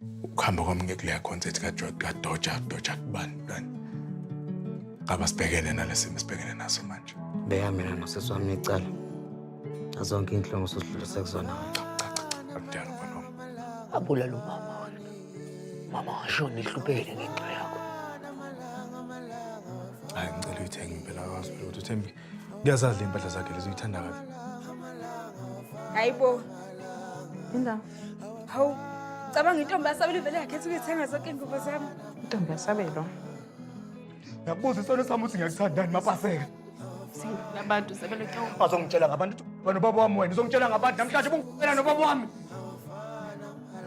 Ukuhamba kwami ngekuleya concert kaDoja Doja kubani bani. Ngaba sibhekene nalesimo sibhekene naso manje. Beka mina nosisi wami icala. Azonke inhlungu sosidlulise kuzona. Cha cha cha. Akudala mfana wami. Abulala umama wena. Mama washona ihluphekile ngenxa yakho. Hayi ngicela uyithenge impela wazi phela ukuthi uThembi kuyazazi le mpahla zakhe lezi uyithanda kabi. Hayibo. Indaba. Hawu. Cabanga intombi yasabelo ivele yakhetha ukuyithenga zonke iy'ngubo zami. Intombi yasabelo. Ngiyakubuza isono sami ukuthi ngiyakuthandani mapaseka. Abantu sabelo ke. Bazongitshela ngabantu ukuthi wena ubaba wami wena uzongitshela ngabantu namhlanje ubungifela nobaba wami.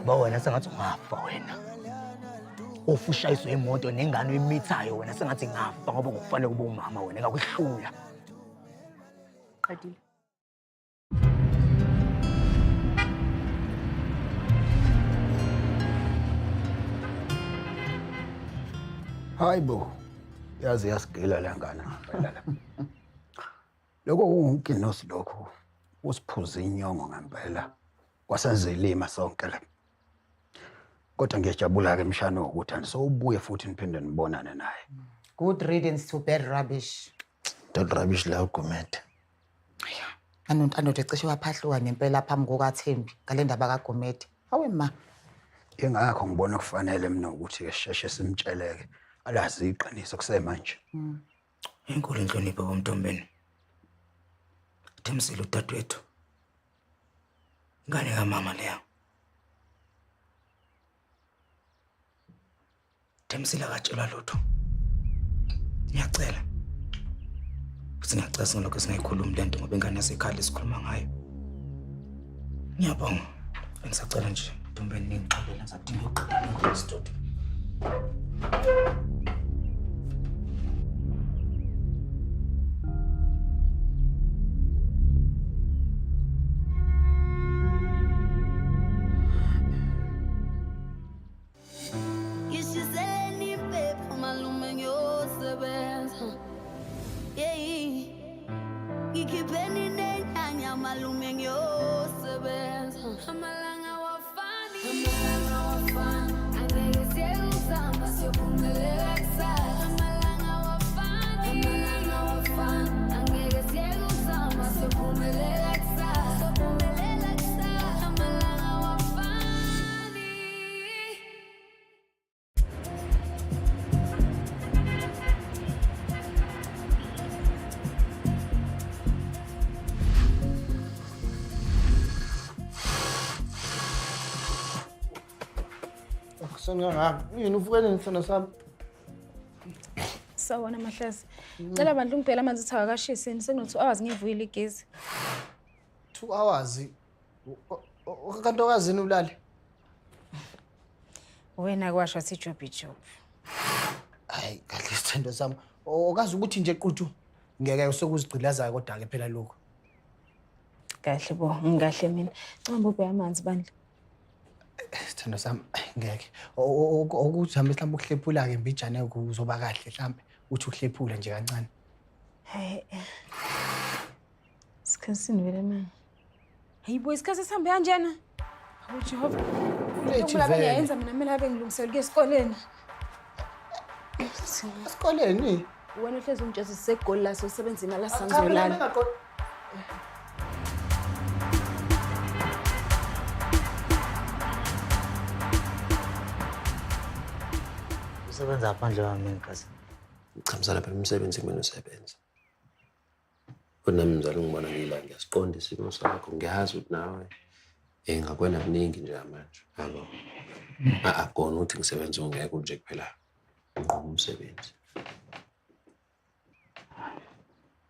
Ngoba wena sengathi ungafa wena. Ufa ushayiswe imoto nengane oyimithayo wena sengathi ngafa ngoba kufanele kube umama wena ngakuhlula. Qedile. Hayi bo, yaze yasigila le ngane ngempela la. Lokho kuwumginosi lokho, usiphuza inyongo ngempela. Kwasenzelima sonke la. Kodwa ngiyajabula-ke mshana ukuthi anisowubuye futhi niphinde nibonane naye. Good riddance to bad rubbish. Don't rubbish la uGumede. Anontando nje cishe waphahluka ngempela phambi kukaThembi ngale ndaba kaGumede. Hawe ma. Ingakho ngibona kufanele mina ukuthi-ke sisheshe simtsheleke alazi iqiniso kusemanje. Inkulu inhlonipho komntombeni. Thembisile udadewethu. Ingane kamama leya. Thembisile akatshelwa lutho. Ngiyacela. Futhi ngiyacela singalokho singayikhulumi lento ngoba ingane yasekhaya lesikhuluma ngayo. Ngiyabonga. Bengisacela nje ntombeni ningixolele ngisadinga ukuqeda lokho lesitudio. Ngishiseleni impepho malume ngiyosebenza. Yeah. Ngikhipheni nenyanya malume ngiyosebenza. Amalanga awafani. Amalanga awafani. Angeke siyeke ukuzama siyophumelela kusasa. Amalanga awafani. Amalanga awafani. Angeke siyeke ukuzama siyophumelela kusasa. Siyophumelela kusasa. Amalanga awafani. Ekuseni kangaka. Yini uvuke nini sithando sami? Sawona Mahlase. Cela bandla ungibhele amanzi uthi awakashisi yini sekuno 2 hours ngivuyile igezi. 2 hours. Kanti okazini ulale? Wena kwasho athi job job. Hayi kahle sithando sami. Okazi ukuthi nje quthu ngeke usekuzigqilazayo kodwa ke phela lokho. Kahle bo, ngikahle mina. Ncamba ubhe amanzi bandla. Sithando sami ngeke. Ukuthi hambe mhlawumbe ukuhlephula ke mbijane kuzoba kahle mhlawumbe uthi uhlephule nje kancane. Hayi. Isikhathi vele manje. Hayibo isikhathi sihambe kanjena. Hawu Jehova. Late Into vele. ngiyayenza mina kumele abe ngilungisela ukuya esikoleni. Esikoleni? Wena uhlezi ungitshela sisegoli la sosebenza imali Cha, mina asangizolala. Usebenza ngaphandle kwami ngikazi. Cha mzala phela umsebenzi kumele usebenze. Futhi nami mzala ungibona ngila ngiyasiqonda isimo sakho ngiyazi ukuthi nawe ngakwena kuningi nje manje. Yabo. Akukona ukuthi ngisebenza ungekho nje kuphela nqoma umsebenzi.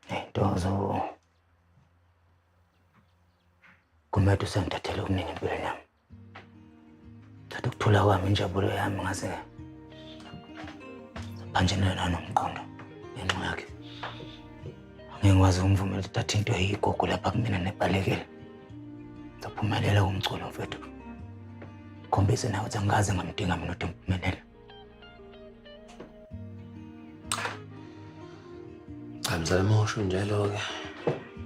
Hey Ntokozo. Gumede usengithathele okuningi empilweni yami. Thatha ukuthula kwami injabulo yami ngaze saphanjanelwa nanomqondo ngenxa yakhe. Angeke ngikwazi ukumvumela ukuthi athathe into eyigugu lapha kumina nebalekele. Ngizophumelela kumculo mfethu. Khombise nawe ukuthi angikaze ngamdinga mina ukuthi ngiphumelele. Cha mzala uma usho njalo-ke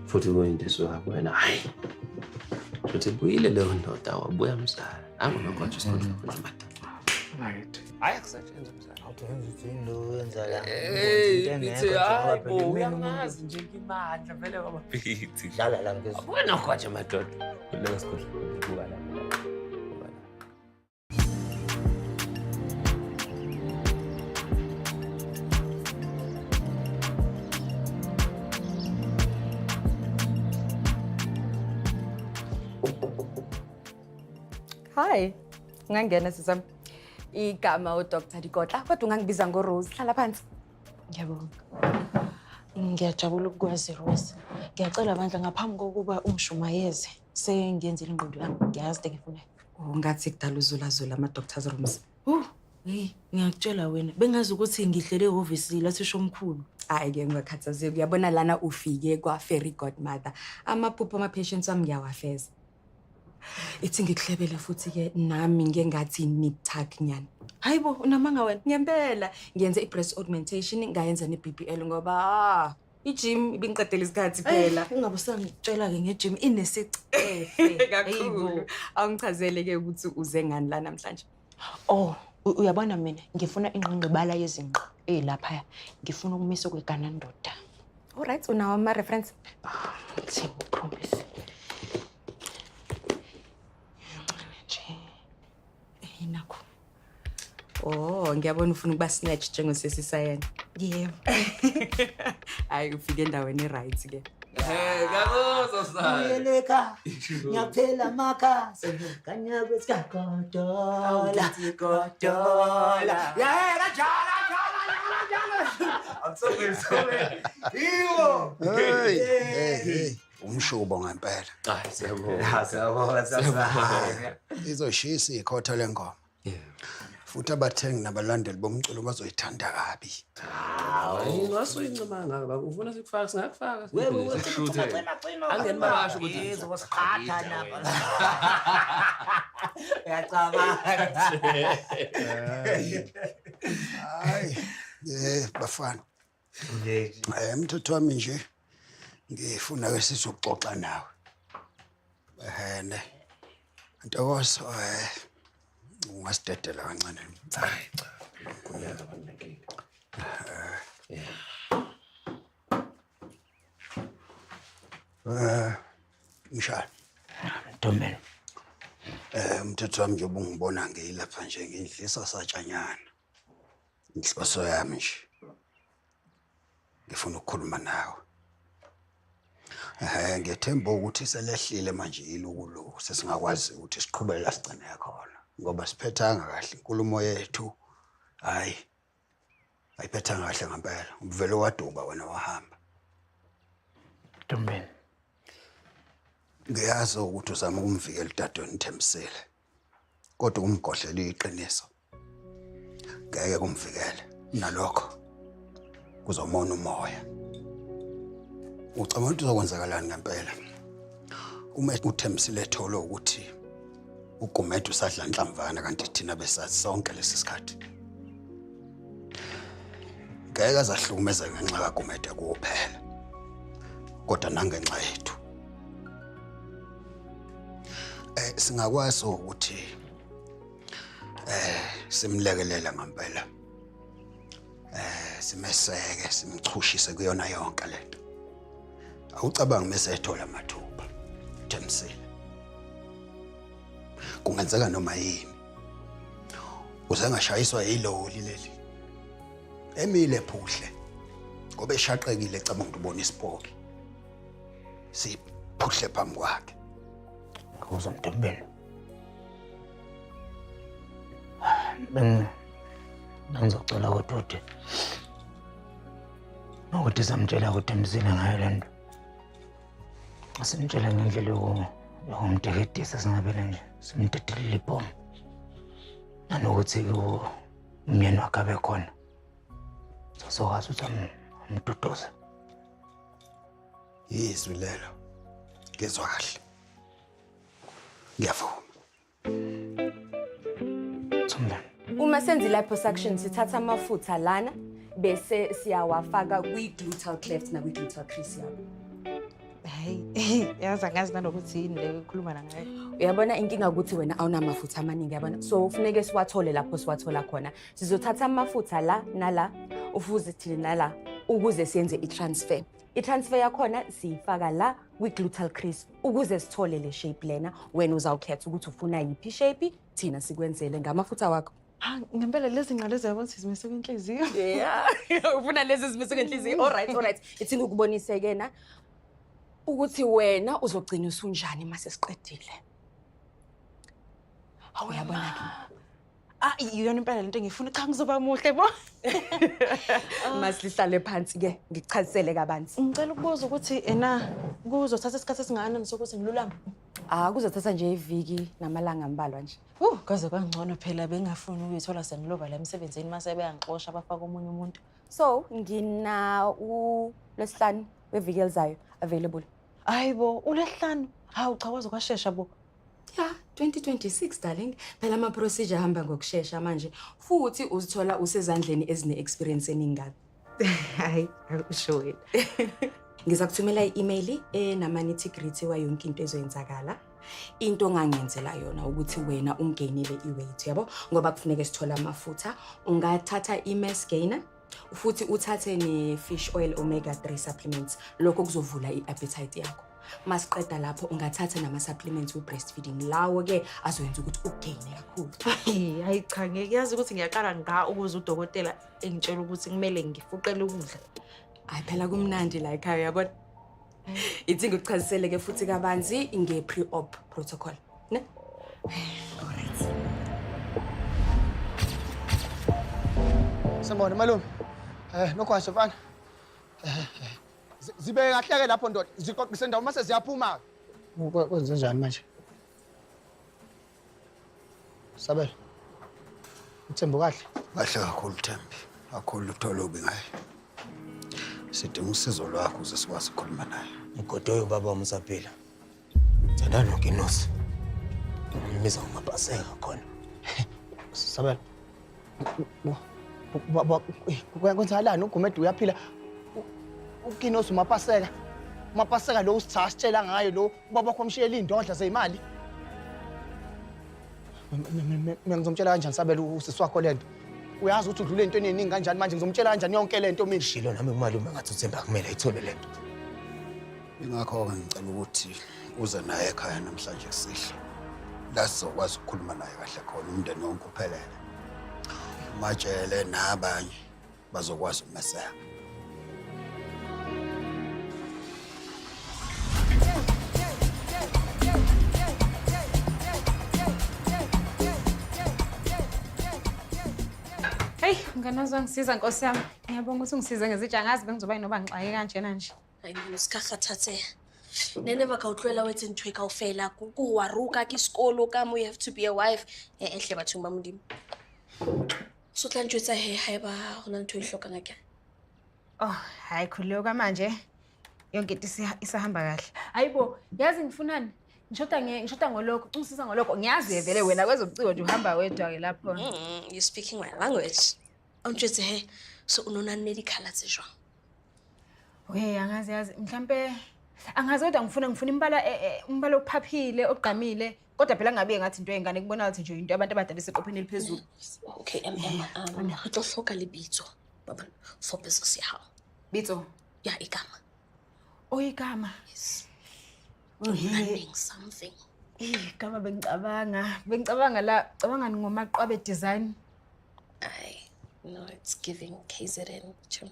futhi kuyinto esuka kuwena hhayi futhi ibuyile leyo ndoda wabuya mzala. Angunogwaja isikhundla madoda. Right. Hayi akusetshenzwa mzala. Awuthi into oyenza la. Hey, bithi hayi bo, uyangazi nje ngimandla vele baba bithi. Dlala la ngizwe. Wena gwaja madoda. Kuleka sikhundla. Buka la. Buka la. Hi, ungangena sisam. Igama uDr Dikotla, kodwa ungangibiza ngoRose. Hlala phansi. Ngiyabonga. Ngiyajabula ukukwazi Rose. Ngiyacela bandla ngaphambi kokuba ungishumayeze, sengiyenzile ingqondo yami. Ngiyazi into engiyifunayo. Ungathi kudala uzulazula ama-doctor's rooms. Hey, ngiyakutshela wena, bengazi ukuthi ngihlele ehhovisi lathisha omkhulu. Hhayi-ke ungakhathazeki, uyabona lana ufike kwa-fairy godmother. Amaphupho ama-patients wami ngiyawafeza. Ithi ngikuhlebele futhi-ke nami ngike ngathi nip-tuck nyana. Hayi bo, unamanga wena. Ngempela ngiyenze i-breast augmentation, ngayenza ne-BBL ngoba i-gym ibingiqedela isikhathi phela. Ungabe usangitshela-ke nge-gym inesicefe. Kakhulu. Awungichazele-ke ukuthi uze ngani la namhlanje. Oh, uyabona mina ngifuna ingqingqibala yezinqo eyilaphaya. Ngifuna ukumisa kweganandoda. Alright, unawo ama-reference? Thi ngikukhombise. Kancane nje. Nakho. Oh, ngiyabona ufuna ukuba snatch njengosesi Sayena. Yebo. Hayi ufike endaweni e-right ke. Hey, ngakuzwa sala. Uyeleka. Ngiyaphela maka. Sengikanya kwesikagodola. Godola. Yeah, kanjalo kanjalo kanjalo. I'm so sorry. Iwo. Hey, hey, hey. Umshubo ngempela. Hayi siyabonga. Siyabonga, siyabonga. Izoshisa ikhotha lengoma. Yeah. Futhi abathengi nabalandeli bomculo bazoyithanda kabi. Hayi ngasuyincima ngaka baba ufuna sikufaka singakufaka. Wewe, Sikushuthe. cima, cima, Angeni basho ukuthi Izosiqhatha napa. Uyacabanga. Hayi, bafana. Mthetho wami nje ngifuna ke sizoxoxa nawe. Ehene. Ntokozo ungasidedela kancane. Hayi cha. Khuleka banenkinga. Mshana. Ntombela. Umthetho wami nje ubungibona ngilapha nje ngidlisa satshanyana. Inhloso yami nje ngifuna ukukhuluma nawe. Ngiyethemba ukuthi selehlile manje ilukuluku sesingakwazi ukuthi siqhubeke la sigcine khona ngoba siphethanga kahle inkulumo yethu. Hayi, ayiphethanga kahle ngempela. Uvele waduba wena wahamba. Ntombela. Ngiyazi ukuthi uzama ukumvikela udadewenu Thembisile, kodwa ukumgodlela iqiniso ngeke kumvikele. Nalokho kuzomona umoya. Ucabanga ukuthi uzokwenzakalani ngempela uma uThembisile ethola ukuthi uGumede usadla nhlamvana kanti thina besazi sonke lesi sikhathi? Ngeke azahlukumeza ngenxa kaGumede kuphela, kodwa nangenxa yethu. Singakwazi ukuthi simlekelele ngempela. Simeseke, simchushise kuyona yonke lento. Awucabangi mase ethola amathuba Thembisile. Kungenzeka noma yini. Usengashayiswa yiloli leli. Emile phuhle. Ngoba eshaqekile ecabanga ukuthi ubona isipoki. Siphuhle phambi kwakhe. Ngikuzwa Ntombela. Bengizocela kodwa ukuthi ukuthi samtshela kuThembisile ngayo le nto. Simtshele ngendlela yokumteketisa singabele nje simdedelele ibhomu. Nanokuthi umyeni wakhe abe khona. Sazokwazi ukuthi amduduze. Yizwi lelo. Ngizwa kahle. Ngiyavuma. Thumla. Uma senza i-liposuction sithatha amafutha lana bese siyawafaka kwi-gluteal cleft nakwi-gluteal crease yakho. Hayi, Yazi angazi nanokuthi yini le ukhuluma ngayo. Uyabona inkinga ukuthi wena awunamafutha amaningi yabona. So kufuneke siwathole lapho siwathola khona. Sizothatha amafutha la nala, ufuze thina nala ukuze siyenze i-transfer. I-transfer yakhona siyifaka la kwi-gluteal crease ukuze sithole le shape lena. Wena uzawukhetha ukuthi ufuna yiphi shape, thina sikwenzele ngamafutha wakho. Ha, ngempela lezi nqa lezi yabona ukuthi zimise kwinhliziyo. Yeah. Ufuna lezi zimise ngenhliziyo. All right, all right. Ithi ngikubonise ke na ukuthi wena uzogcina usunjani mase siqedile. Hawu Uyabona ke. Ah, iyona impela lento engifuna. Cha ngizoba muhle bo. Masihlale phansi ke ngikuchazisele kabanzi. Ngicela ukubuza ukuthi ena kuzothatha isikhathi esingakanani sokuthi ngilulame? Ah, kuzothatha nje iviki namalanga ambalwa nje. Kwaze kwangcono phela bengafuni ukuyithola sengiloba la emsebenzini mase beyangixosha bafaka omunye umuntu. So, ngina uLwesihlanu weviki elizayo available. Hayi bo, uLwesihlanu. Hawu cha kwaze kwashesha bo. Yeah, 2026 darling. Phela ama procedure ahamba ngokushesha manje. Futhi uzithola usezandleni ezine experience eningi kabi. Hayi, akusho wena. Ngiza kuthumela i-email enama nitty-gritty wa yonke into ezoyenzakala. Into ongangenzela yona ukuthi wena ungainele i-weight yabo ngoba kufuneka sithole amafutha. Ungathatha i-mass gainer futhi uthathe ne-fish oil omega 3 supplements. Lokho kuzovula i-appetite yakho. Masiqeda lapho ungathatha nama-supplements we-breastfeeding, lawo-ke azoyenza ukuthi ugaine kakhulu. Hayi cha, ngeke yazi ukuthi ngiyaqala nga ukuze udokotela engitshela ukuthi kumele ngifuqele ukudla. Hayi phela kumnandi la ekhaya uyabona. Ithi ngikuchazisele-ke futhi kabanzi nge-pre-op protocol, ne? Alright. Sanibona malume. Nogwasha mfana. Zibeke kahle ke lapho ndoda. Ziqoqise ndawo mase ziyaphuma. Kwenze njani manje? Sabelo. Uthembu kahle? Kahle kakhulu Thembi. Kakhulu uthole ubi ngaye. Sidinga usizo lwakho ukuze sikwazi ukukhuluma naye. Mgodoyi ubaba wami usaphila. Thandana noKinosi. Ngimbiza ngomapaseka khona. Sabelo. Kwenzakalani uGumede uyaphila? uKinosi umapaseka. Umapaseka lo usitha asitshela ngayo lo ubaba wakho wamshiyela iy'ndodla zeyimali. Mina ngizomtshela kanjani Sabelo usisi wakho lento? Uyazi ukuthi udlule entweni eningi kanjani manje, ngizomtshela kanjani yonke lento mina? Shilo nami umalume ngathi uThemba kumele ayithole lento. Ingakho-ke ngicela ukuthi uze naye ekhaya namhlanje kusihlwa. La sizokwazi ukukhuluma naye kahle khona umndeni wonke uphelele. Umatshele nabanye bazokwazi ukumeseka. Hey, mngani wazongisiza nkosi yami. Ngiyabonga ukuthi ungisize ngezitsha, angazi bengizoba yinoba ngixake kanjena nje. Hayi mina se ka kgathatseha. Nne never ka o tlohela o etse ntho e kaofela. Ko wa roka ke sekolo ka mo you have to be a wife. Eh hle bathong ba Modimo. So tla ntjwetsa he haeba ho na le ntho e hlokang akere. Oh, hayi khululeka manje. Yonke into isahamba kahle. Hayibo, yazi ngifunani? Ngishoda ngolokho, ungisiza ngolokho. Ngiyazi vele wena kwezobuciko nje uhamba wedwa ke lapho. You speaking my language. O ntjwetse he, so o no nahanne di-colour tse jwang? Okay, angazi yazi mhlambe angazi kodwa ngifuna umbala umbala ophaphile ogqamile kodwa phela ngabe ngathi into yengane kubona ukuthi nje into abantu abadala eseqopheni eliphezulu. Okay, re tlo hloka lebitso baba for business ya hao. Bitso? Ya igama. Oh, igama. Yes. Branding something. Igama bengicabanga la cabanga ngomaqwabe design. I no, it's giving KZN. Chum.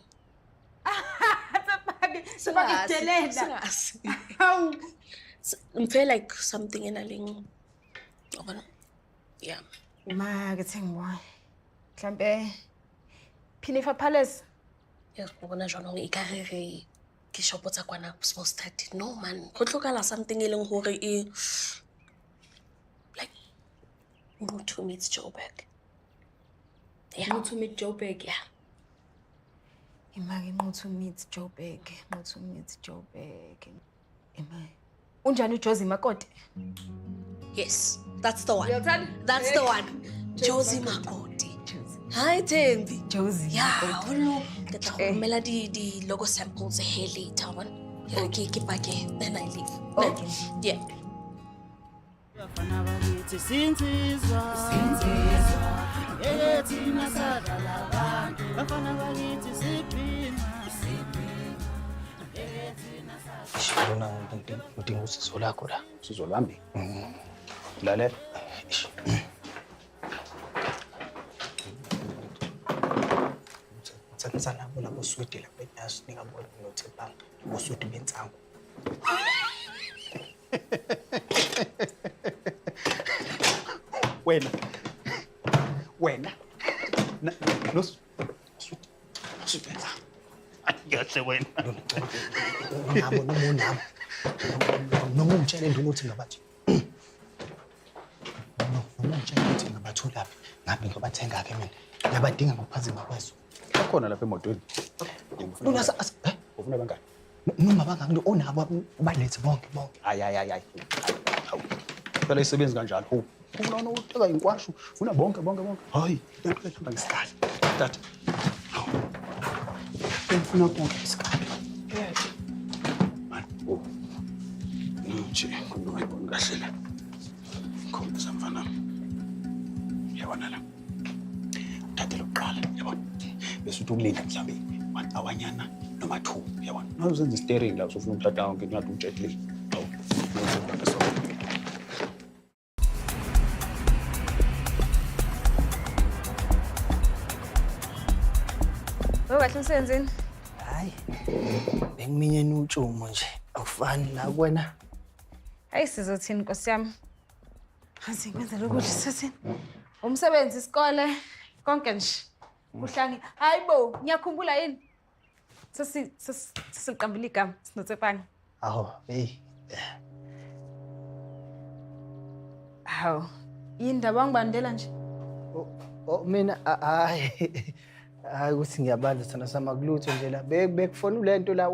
How? I feel like something in a ling. Yeah. Ma ke tsengwa. Mhlambe Pinifa Palace. Yes, bona jwanong e ka re re ke shopo tsa kwana small start. No man, go tlhokala something e leng hore e like Motho meets Joburg. Yeah. Motho meets Joburg, yeah. Imake Motho meets Joburg, Motho meets Joburg. Imake. Unjani uJozi Makoti? Yes, that's the one. That's the one. Jozi Makoti. Hi Thembi. Jozi. Yeah, oh no. Ke tla go romela di logo samples he later on. Okay, ke pake then I leave. Okay. Yeah. Bafana bakithi sinsizwa sinsizwa ngeke thina sadlala abantu bafana bakithi sibhima sibhima ngeke thina sadlala. Lona ngidinga usizo lakho la. Usizo lwami? Lalela. Ngithatha nabo labo swidi lapha enasinika bona noThepang boswidi bensangu. Wena. Wena. No swidi bensangu. Angiyahle wena. Nabo noma unabo. Noma ungitshele nduna ukuthi ngabathi. Noma ungitshele ukuthi ngabatholaphi. Ngabe ngiyobathenga-ke mina. Ngiyabadinga ngokuphazima kweso. Bakhona lapha emotweni. Lona ufuna bangani? Noma bangani onabo balethe bonke bonke. Hayi hayi hayi. Phela isebenzi kanjalo. Ho. Ufuna uteka inkwashu, ufuna bonke bonke bonke. Hayi, hamba ngesikali. Tata. Ufuna bonke isikali. Man, oh. Nje ngiyibona kahle la. Khombisa mfana. Yabona la. Uthathe lokuqala, yabona. Bese uthi ukulinda mhlawumbe 1 hour-nyana noma 2, yabona. Nawuzenza i-steering la usufuna ukuthatha yonke into ngathi uJet Li. Awu. Kahle emsebenzini? Hayi. Bengiminyene utshumo nje. Awufani la kuwena. Hayi sizothini Nkosi yami? Hazi ngenzela ukudla sizothini? Umsebenzi, isikole, konke nje. Kuhlangi. Hayibo, ngiyakhumbula yini? Sesiqambile igama sinoTsepang. Awu, hey. Hawu. Yini ndaba ngibandela nje? Oh mina hayi. Hayi ukuthi ngiyabanda sithanda sami akulutho nje la. Bekufona lento la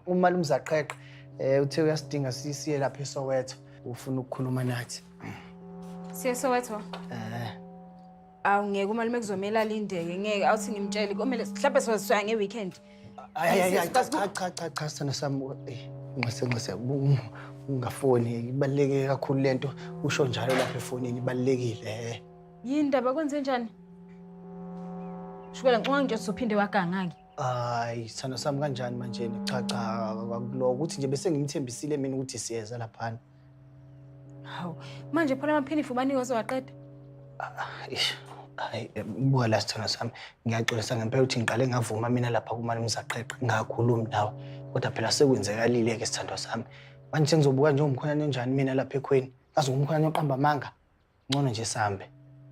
umalume Zaqheqhe. Uthe uyasidinga sisiye lapha eSoweto. Ufuna ukukhuluma nathi. Siye eSoweto? Awu ngeke umalume kuzomela alindeke ngeke awuthi ngimtshele kumele mhlawumbe sizoya nge-weekend. Hayi hayi cha cha cha cha sithanda sami nxese ungafoni ibaluleke kakhulu lento usho njalo lapha efonini ibalulekile. Yini ndaba kwenze njani? Shukela ngicabanga nje uzophinde waganga-ke. Hayi sithanda sami kanjani manje cha cha akuloko ukuthi nje bese ngimthembisile mina ukuthi siyeza laphana. Hawu manje phela amaphinifu banika ozowaqeda? Hayi buka la sithanda sami ngiyaxolisa ngempela ukuthi ngiqale ngavuma mina lapha kumalume Zaqheqhe ngakhulumi nawe kodwa phela sekwenzekalile-ke sithandwa sami. Manje sengizobuka njengomkhonane onjani mina lapha ekhweni? Ngazi ngumkhonane oqamba amanga. Ngcono nje sihambe.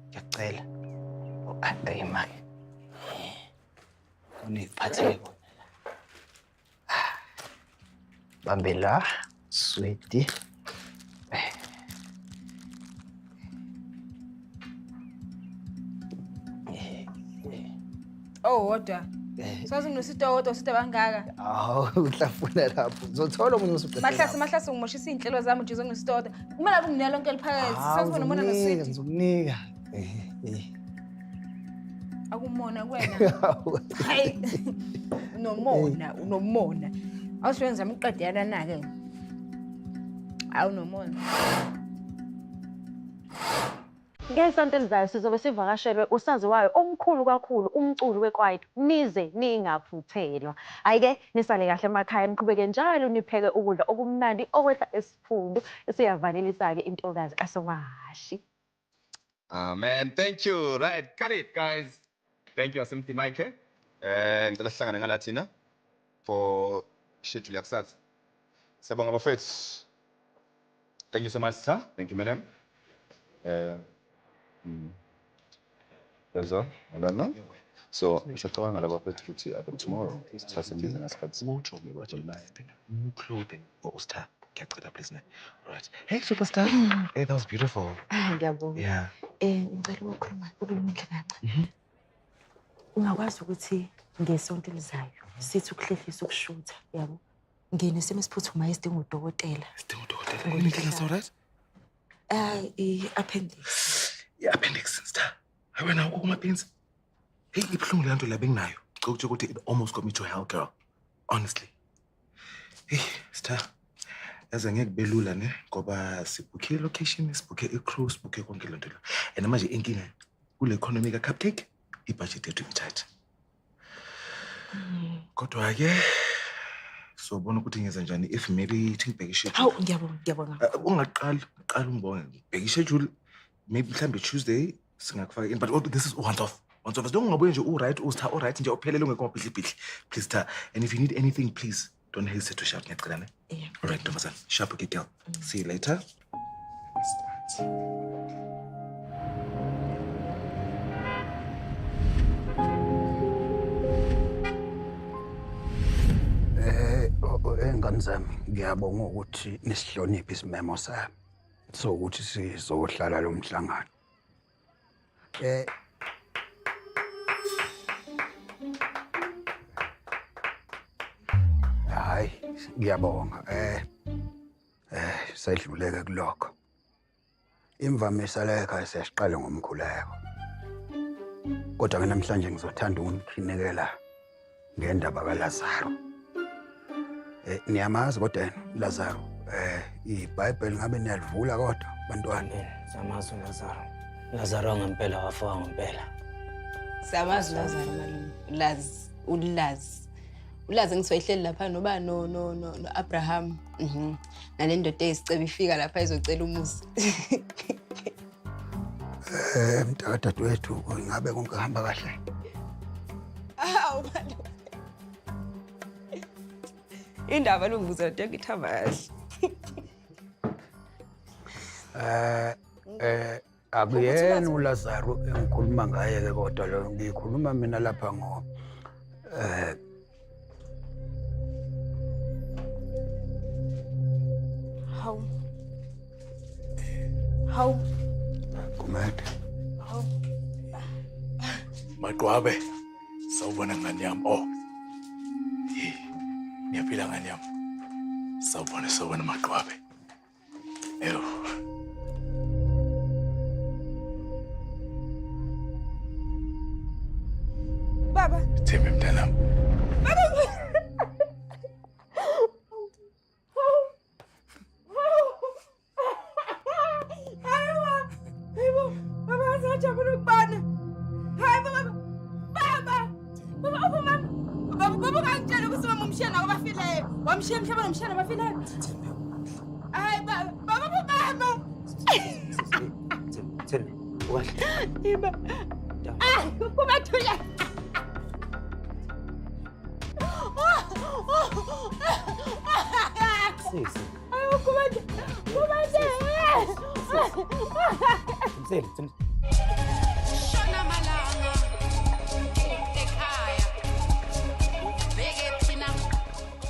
Ngiyakucela. Hayi manje. Uniphathele kona la. Bambe la, sweetie. Owodwa. Sazi nginosito owodwa usito bangaka. Awu uhlafuna lapho. Uzothola omunye usuqedile. Mahlase mahlase ngimoshisa iy'nhlelo zami nje zonginosito owodwa. Kumele abe unginika lonke eliphakathi. Sazi ubona umona noswidi. Ngizokunika. Akumona kuwena. Hayi. Unomona, unomona. Awusebenza umqedela na-ke. Awu nomona. Ngesonto elizayo sizobe sivakashelwe usaziwayo omkhulu kakhulu umculi wekwaito nize ningaphuthelwa. Hhayi-ke nisale kahle emakhaya niqhubeke njalo nipheke ukudla okumnandi okwehla esiphundu siyavalelisa-ke intokazi kaSomahashi. Man, thank you. Right, cut it, guys. Thank you, Asimthi Mike. Ngicela sihlangane ngala thina for schedule yakusasa. Siyabonga bafethu. Thank you so much, sir. Thank you, madam. That's all. I So, siyacabanga laba bafethu ukuthi tomorrow sithathe ngasikhathi. New clothing for Usta. Ngiyacela please ne. All right. Hey superstar. Hey, that was beautiful. Ngiyabonga. Yeah. Ngicela ukukhuluma ukuluma indlela kancane. Ungakwazi ukuthi ngesonto elizayo sithi ukuhlehlisa ukushutha, yabo. Ngene isimo esiphuthumayo esidinga udokotela. Sidinga udokotela. Inkinga so right? I-appendix. I-appendix star. Hayi wena ukuma-pains. Hey, ibuhlungu le nto la benginayo. Ngicela ukuthi it almost got me to hell, girl. Honestly. Hey, Star. Yazi angeke kube lula ne ngoba sibhukhe location, sibhukhe i-crew, sibhukhe konke lento le. And manje inkinga kule economy ka cupcake, ibudget yethu i-tight. Kodwa ke sobona ukuthi ngenza njani if maybe ithi ngibheke i-schedule. Hawu, ngiyabonga, ngiyabonga. Ungaqali, qala ungibonge. Ngibheke i-schedule maybe mhlambe Tuesday singakufaka in, but oh, this is once off. Once off. Don't nje u-right, uStha u-right nje uphelele ungekho mabhidlibhidli. Please Star, and if you need anything please don't hesitate to shout. Ngiyacela ne? Yeah. All right, ntombazana. Sharp, okay, girl. See you later. Engane zami, ngiyabonga ukuthi nisihloniphe isimemo sami sokuthi sizohlala lo mhlangano. Hayi, ngiyabonga. Sayidluleke kulokho. Imvamisa la ekhaya siyasiqala ngomkhuleko. Kodwa ke namhlanje ngizothanda ukuniqinekela ngendaba kaLazaro. Niyamazi kodwa yena Lazaro. iBhayibheli ngabe niyalivula kodwa bantwana. Siyamazi uLazaro. Lazaro ngempela wafa ngempela. Siyamazi uLazaro malume. Laz, uLaz. Ulazi ngithiwa lapha noba no no no no Abraham. Nale ndoda eyisicebe ifika lapha izocela umuzi. Mntakadadewethu, ingabe konke kuhamba kahle? Awu malume. Indaba longibuza yonke ithamba kahle. Akuyena uLazaro engikhuluma ngaye ke kodwa lo ngikhuluma mina lapha ngo Hawu. Hawu. Gumede. Hawu. Maqwabe, sawubona ngane yami. Oh. Hey, niyaphila ngane yami. Sawubona, sawubona Maqwabe. Ew. Baba. Thembi mntanami. Baba.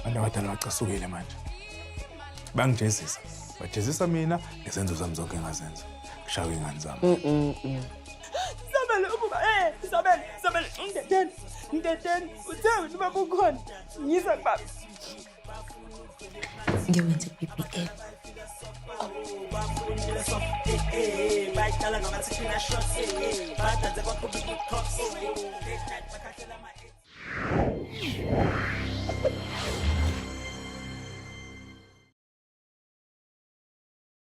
Abantu abadala bacasukile manje. Bangijezisa. Bajezisa mina ngezenzo zami zonke engazenza. Kushawa ingane zami. Sabele ukuba Sabele, Sabele, ngidedeni. Ngidedeni. Uthe ubaba ukhona. Ngiza kubaba. Ngiyowenza i-BBL. Bayidlala ngama-thina shots, badansa.